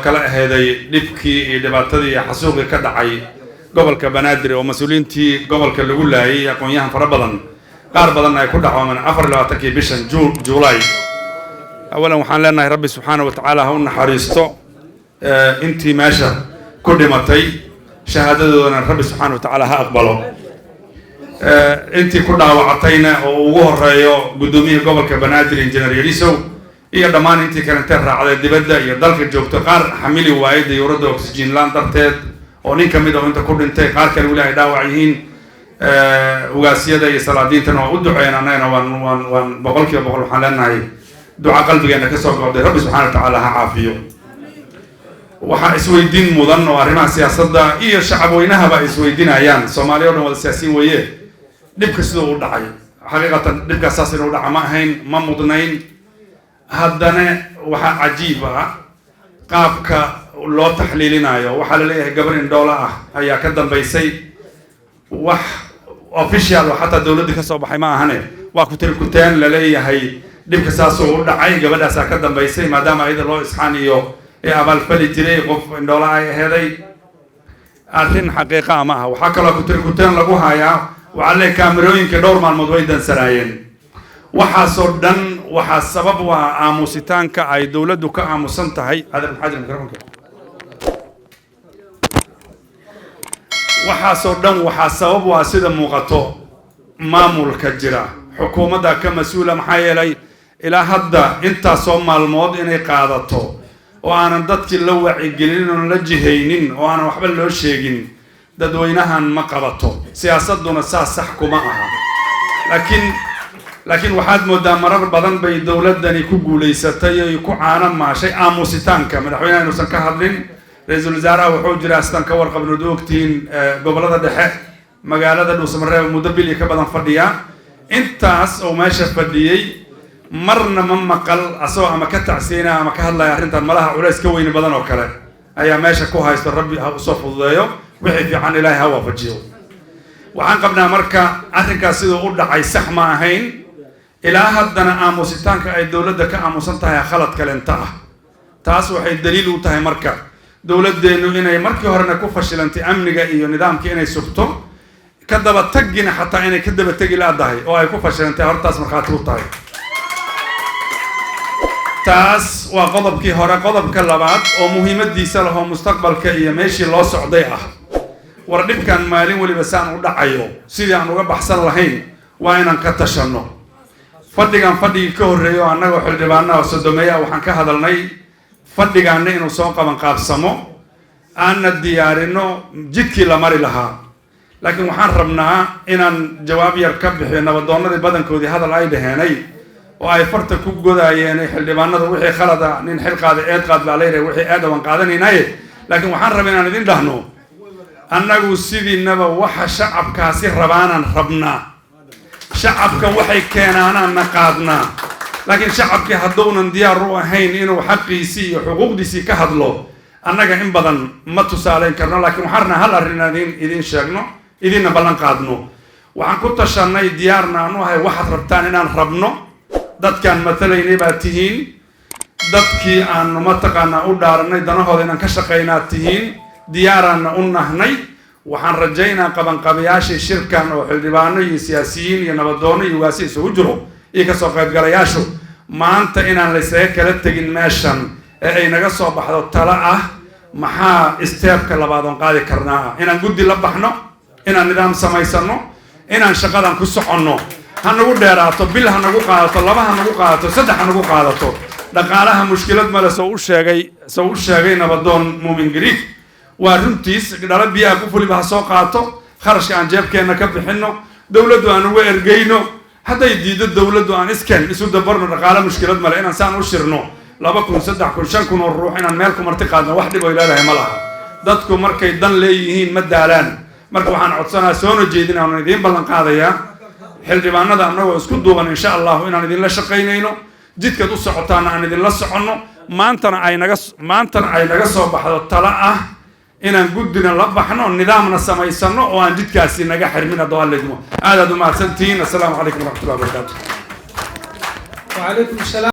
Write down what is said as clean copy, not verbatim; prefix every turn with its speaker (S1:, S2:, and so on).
S1: Kala aheeday dhibkii iyo dhibaatadii iyo xasuuqii ka dhacay gobolka Banaadir oo mas-uuliyiintii gobolka lagu laayay, aqoon-yahan fara badan, qaar badanna ay ku dhacoomeen 24-kii bishan Juulaay. Awalan, waxaan leenahay Rabbi subxaana wa tacaala ha u naxariisto intii meesha ku dhimatay, shahaadadoodana Rabbi subxaana wa tacaala ha aqbalo. Intii ku dhaawacatayna, oo ugu horeeyo guddoomiyihii gobolka Banaadir, Injineer Yarisow, iyo dhammaan intii kalentee raacday dibadda iyo dalka joogto, qaar xamili waayay dayuuradda oxygen laan darteed oo nin ka mid oo inta ku dhintay, qaar kale weli ay dhaawac yihiin. Ugaasyada iyo salaadiintana waa u duceyn. Annagana waan 100% waxaan leenahay duca qalbigeena kasoo go'day, Rabbi subxana wa tacaala ha caafiyo. Waxaa isweydiin mudan oo arrimaha siyaasadda iyo shacab weynahaba ay isweydiinayaan, Soomaaliya o dhan wada siyaasiin weeye, dhibka siduu u dhacay. Xaqiiqatan, dhibkaas saas inuu dhaca ma ahayn, ma mudnayn. Haddana waxaa cajiib ah qaabka loo taxliilinayo. Waxaa la leeyahay gabar indhoola ah ayaa ka dambaysay. Wax official oo xataa dowladdii ka soo baxay ma ahane, waa kutirikuteen la leeyahay dhibka saasuu u dhacay, gabadhaasaa ka dambaysay, maadaama ayada loo isxaan iyo ee abaalfali jiray, qof indhoola ay aheeday. Arrin xaqiiqa ma aha. Waxaa kaloo kutirikuteen lagu hayaa, waxaa leeyahay kaamirooyinka dhowr maalmood way dansanaayeen. Waxaasoo dhan waxaa sabab u ah aamusitaanka ay dowladdu ka aamusan tahay. Adeer, maxaa jira microfonka? Waxaasoo dhan waxaa sabab u ah, sida muuqato, maamulka jira, xukuumadda ka mas-uula. Maxaa yeelay, ilaa hadda intaasoo maalmood inay qaadato oo aanan dadkii la wacigelinin oon la jihaynin oo aanan waxba loo sheegin dadweynahan ma qabato. Siyaasadduna saas sax kuma aha, laakiin waxaad moodaa marar badan bay dowladdani ku guulaysatay oy ku caano maashay aamusitaanka madaxweynaha inuusan ka hadlin. Ra-iisul wasaaraha wuxuu jiraa, sidaan ka warqabnood ogtihiin, gobollada dhexe, magaalada Dhuusamareeb, muddo bil iyo ka badan fadhiya. Intaas oo meesha fadhiyey marna ma maqal asagoo ama ka tacsiinaya ama ka hadlaya arrintan. Malaha culays ka weyni badan oo kale ayaa meesha ku haysto. Rabbi ha usoo fududeeyo, wixii fiican Ilaahay ha waafajiyo. Waxaan qabnaa marka arrinkaas siduu u dhacay sax ma ahayn. Ilaa haddana aamusitaanka ay dowladda ka aamusan tahay khalad kalenta ah. Taas waxay daliil u tahay marka dowladdeennu inay markii horena ku fashilantay amniga iyo nidaamka inay sugto, ka daba tagina xataa inay ka daba tegi laadahay oo ay ku fashilantay, hortaas markhaati u tahay. Taas waa qodobkii hore. Qodobka labaad oo muhiimadiisa lahoo mustaqbalka iyo meeshii loo socday ah: war dhibkan maalin weliba saan u dhacayo sidii aan uga baxsan lahayn waa inaan ka tashanno. Fadhigan fadhigii ka horreeya oo annagoo xildhibaanaha sodomeeya waxaan ka hadalnay fadhigaana inuu soo qaban qaabsamo, aanna diyaarino jidkii la mari lahaa. Laakiin waxaan rabnaa inaan jawaab yar ka bixiyo nabadoonnadii badankoodii hadal ay dhaheenay oo ay farta ku godaayeen xildhibaanada. Wixii khalada nin xil qaada eed qaad baa layidhahay, wixii eeda waan qaadanaynaye. Laakiin waxaan rabaa inaan idin dhahno, annagu sidiinaba waxa shacabkaasi rabaanaan rabnaa, shacabka waxay keenaanaanna qaadnaa. Laakiin shacabkii hadduunan diyaar u ahayn inuu xaqiisii iyo xuquuqdiisii ka hadlo, annaga in badan ma tusaaleyn karno. Laakiin waxaan rabnaa hal arrin inaan idin sheegno, idinna ballan qaadno. Waxaan ku tashanay, diyaarna aanu ahay, waxaad rabtaan inaan rabno. Dadkaan matalaynay baad tihiin, dadkii aanu mataqaanaa u dhaaranay danahooda inaan ka shaqaynaad tihiin, diyaaraanna u nahnay. Waxaan rajaynaa qabanqabayaashii shirkan oo xildhibaano iyo siyaasiyiin iyo nabadoono iyo ugaasi isugu jiro iyo kasoo qaybgalayaashu maanta inaan laysaga kala tegin meeshan ee ay naga soo baxdo talo ah maxaa step-ka labaad oon qaadi karnaa ah, inaan guddi la baxno, inaan nidaam samaysano, inaan shaqadan ku soconno. Ha nagu dheeraato, bil ha nagu qaadato, laba ha nagu qaadato, saddex ha nagu qaadato. Dhaqaalaha mushkilad male. Soo u sheegay nabadoon Muumin Greek, waa runtiis. Dhalo biyaha ku fuliba ha soo qaato, kharashka aan jeebkeenna ka bixino, dowladdu aan uga ergeyno. Hadday diiddo dowladdu, aan isken isu dabarno. Dhaqaale mushkilad male. Inaan saan u shirno, 2000, 3000, 5000 oo ruux inaan meel ku marti qaadno, wax dhib oy leedahay ma laha. Dadku markay dan leeyihiin ma daalaan. Marka waxaan codsanaa, soona jeedin, aan idiin ballan qaadayaa, xildhibaanada annagoo isku duuban, insha Allahu, inaan idinla shaqaynayno, jidkaad u socotaana aan idinla soconno. Maantana ay naga soo baxdo talo ah inaan guddina la baxno, nidaamna samaysano oo aan jidkaasi naga xirmin haddoo Alla idmo. Aad aad u mahadsantihiin. Assalaamu calaykum waraxmatullahi wabarakaatu.
S2: وعليكم السلام.